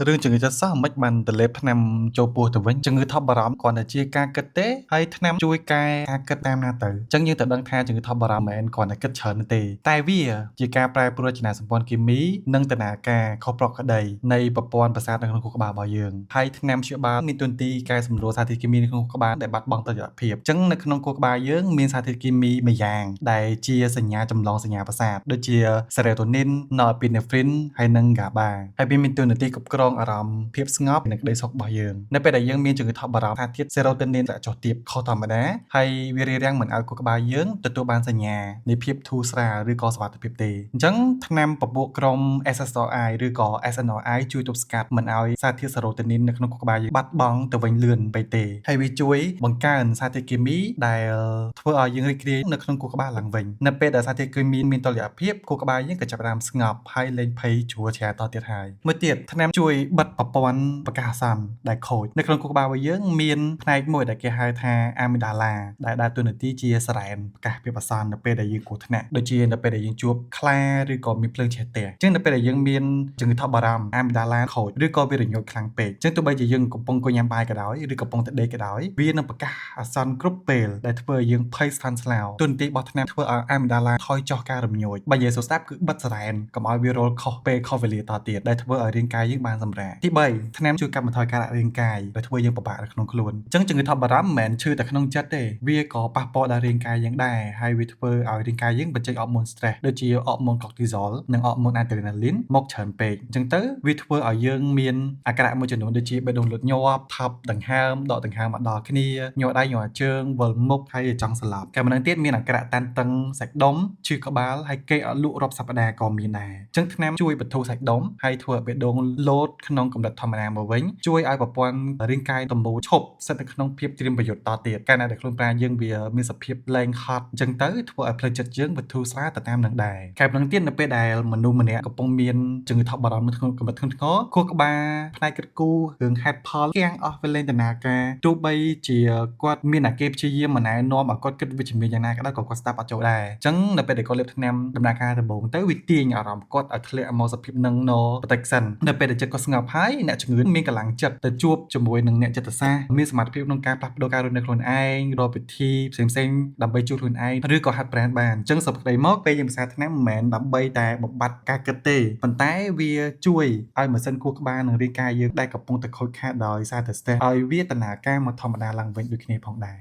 រឿងជំងឺចិត្តសោះមិនបានទៅលេបថ្នាំចូលពោះទៅវិញជំងឺថប់បារម្ភគ្រាន់តែជាការគិតទេហើយថ្នាំជួយកែការគិតតាមណាទៅអញ្ចឹងយើងត្រូវដឹងថាជំងឺថប់បារម្ភមិនមែនគ្រាន់តែគិតច្រើននោះទេតែវាជាការប្រែប្រួលរចនាសម្ព័ន្ធគីមីនិងដំណើរការខុសប្រក្រតីនៃប្រព័ន្ធប្រសាទនៅក្នុងខួរក្បាលរបស់យើងហើយថ្នាំព្យាបាលមានតួនាទីកែសម្រួលសារធាតុគីមីនៅក្នុងខួរក្បាលដែលបាត់បង់តុល្យភាពអញ្ចឹងនៅក្នុងខួរក្បាលយើងមានសារធាតុគីមីមួយយ៉ាងដែលជាសញ្ញាចម្លងសញ្ញាប្រសាទដូចជា serotonin, norepinephrine ហើយនិង GABA ហើយវាមានតួនាទីគ្រប់គ្រងអារម្មណ៍ភាពស្ងប់និងក្តីសុខរបស់យើងនៅពេលដែលយើងមានជំងឺថប់បារម្ភសារធាតុ serotonin ធ្លាក់ចុះទាបខុសធម្មតាហើយវារារាំងមិនឲ្យខួរក្បាលយើងទទួលបានសញ្ញានៃភាពធូរស្រាលឬក៏សុវត្ថិភាពទេអញ្ចឹងថ្នាំពពួកក្រុម SSRI ឬក៏ SNRI ជួយទប់ស្កាត់មិនឲ្យសារធាតុ serotonin នៅក្នុងខួរក្បាលយើងបាត់បង់ទៅវិញលឿនពេកទេហើយវាជួយបង្កើនសារធាតុគីមីដែលធ្វើឲ្យយើងរីករាយនៅក្នុងខួរក្បាលឡើងវិញនៅពេលដែលសារធាតុគីមីមានតុល្យភាពខួរក្បាលយើងក៏ចាប់ផ្ដើមស្ងប់ហើយលែងភ័យជ្រួលជ្រាតទៀតហើយមួយទៀតថ្នាំជួយបិទប្រព័ន្ធប្រកាសអាសន្នដែលខូចនៅក្នុងខួរក្បាលរបស់យើងមានផ្នែកមួយដែលគេហៅថា amygdala ដែលដើរតួនាទីជាសារ៉ែនប្រកាសភាពអាសន្ននៅពេលដែលយើងគ្រោះថ្នាក់ដូចជានៅពេលដែលយើងជួបខ្លាឬក៏មានភ្លើងឆេះផ្ទះអញ្ចឹងនៅពេលដែលយើងមានជំងឺថប់បារម្ភ amygdala ខូចឬក៏វារញោចខ្លាំងពេកអញ្ចឹងទោះបីជាយើងកំពុងអង្គុយញ៉ាំបាយក៏ដោយឬកំពុងតែដេកក៏ដោយវានឹងប្រកាសអាសន្នគ្រប់ពេលដែលធ្វើឲ្យយើងភ័យស្ថន់ស្លោតួនាទីរបស់ថ្នាំធ្វើឲ្យ amygdala ថយចុះការរំញោចបើនិយាយស្រួលស្ដាប់គឺបិទសារ៉ែនកុំឲ្យវារលខុសពេលខុសវេលាតទៀតដែលធ្វើឲ្យរាងកាយយើងបានសម្រាកទី3ថ្នាំជួយកាត់បន្ថយការដាក់រាងកាយដែលធ្វើយើងពិបាកនៅក្នុងខ្លួនអញ្ចឹងជំងឺថប់បារម្ភមិនមែនឈឺតែក្នុងចិត្តទេវាក៏ប៉ះពាល់ដល់រាងកាយយើងដែរហើយវាធ្វើឲ្យរាងកាយយើងបញ្ចេញអរម៉ូន stress ដូចជាអរម៉ូន cortisol និងអរម៉ូន adrenaline មកច្រើនពេកអញ្ចឹងទៅវាធ្វើឲ្យយើងមានអាការៈមួយចំនួនដូចជាបេះដូងលូតញាប់ថប់ដង្ហើមដកដង្ហើមមកដល់គ្នាញ័រដៃញ័រជើងវិលមុខហើយចង់ស្លាប់តែម្ដងទៀតមានអាការៈតានតឹងសាច់ដុំឈឺក្បាលហើយគេអត់លក់រាប់សប្តាហ៍ក៏មានដែរអញ្ចឹងថ្នាំជួយបន្ធូរសាច់ដុំហើយធ្វើឲ្យបេះដូងលោតក្នុងកម្រិតធម្មតាមកវិញជួយឲ្យប្រព័ន្ធរាងកាយតម្រូវឈប់ស្ថិតនៅក្នុងភាពត្រៀមប្រយុទ្ធតទៀតកាលណាដែលខ្លួនប្រាណយើងវាមានសភាពលែងហត់អញ្ចឹងទៅធ្វើឲ្យផ្លូវចិត្តយើងបន្ធូរស្រាលទៅតាមនឹងដែរខែប៉ុណ្ណឹងទៀតនៅពេលដែលមនុស្សម្នាក់កំពុងមានជំងឺថប់បារម្ភនៅក្នុងកម្រិតធ្ងន់ធ្ងរខួរក្បាលផ្នែកគិតគូររឿងហេតុផលគាំងអស់វាលែងដំណើរការទោះបីជាគាត់មានអាគេព្យាយាមមកណែនាំឲ្យគាត់គិតវិជ្ជមានយ៉ាងណាក៏ដោយក៏គាត់ស្ដាប់អត់ចូលដែរអញ្ចឹងនៅពេលដែលគាត់លេបថ្នាំដំណើរការដំបូងទៅវាទាញអារម្មណ៍គាត់ឲ្យធ្លាក់មកសភាពនឹងណបន្តិចសិននៅពេលដែលចិត្តគាត់ស្ងប់ហើយអ្នកជំងឺមានកម្លាំងចិត្តទៅជួបជាមួយនឹងអ្នកចិត្តសាស្ត្រមានសមត្ថភាពក្នុងការផ្លាស់ប្ដូរការរស់នៅខ្លួនឯងរកវិធីផ្សេងៗដើម្បីជួយខ្លួនឯងឬក៏ហាត់ប្រាណបានអញ្ចឹងសប្តាហ៍មកពេលយើងភាសាថ្នាំមិនមែនដើម្បីតែបំបត្តិការគិតទេប៉ុន្តែវាជួយឲ្យម៉ាស៊ីនខួរក្បាលនិងរាងកាយយើងដែលកំពុងតែខូចខាតដោយសារតែ stress ឲ្យវាដំណើរការមកធម្មតាឡើងវិញដូចគ្នាផងដែរ។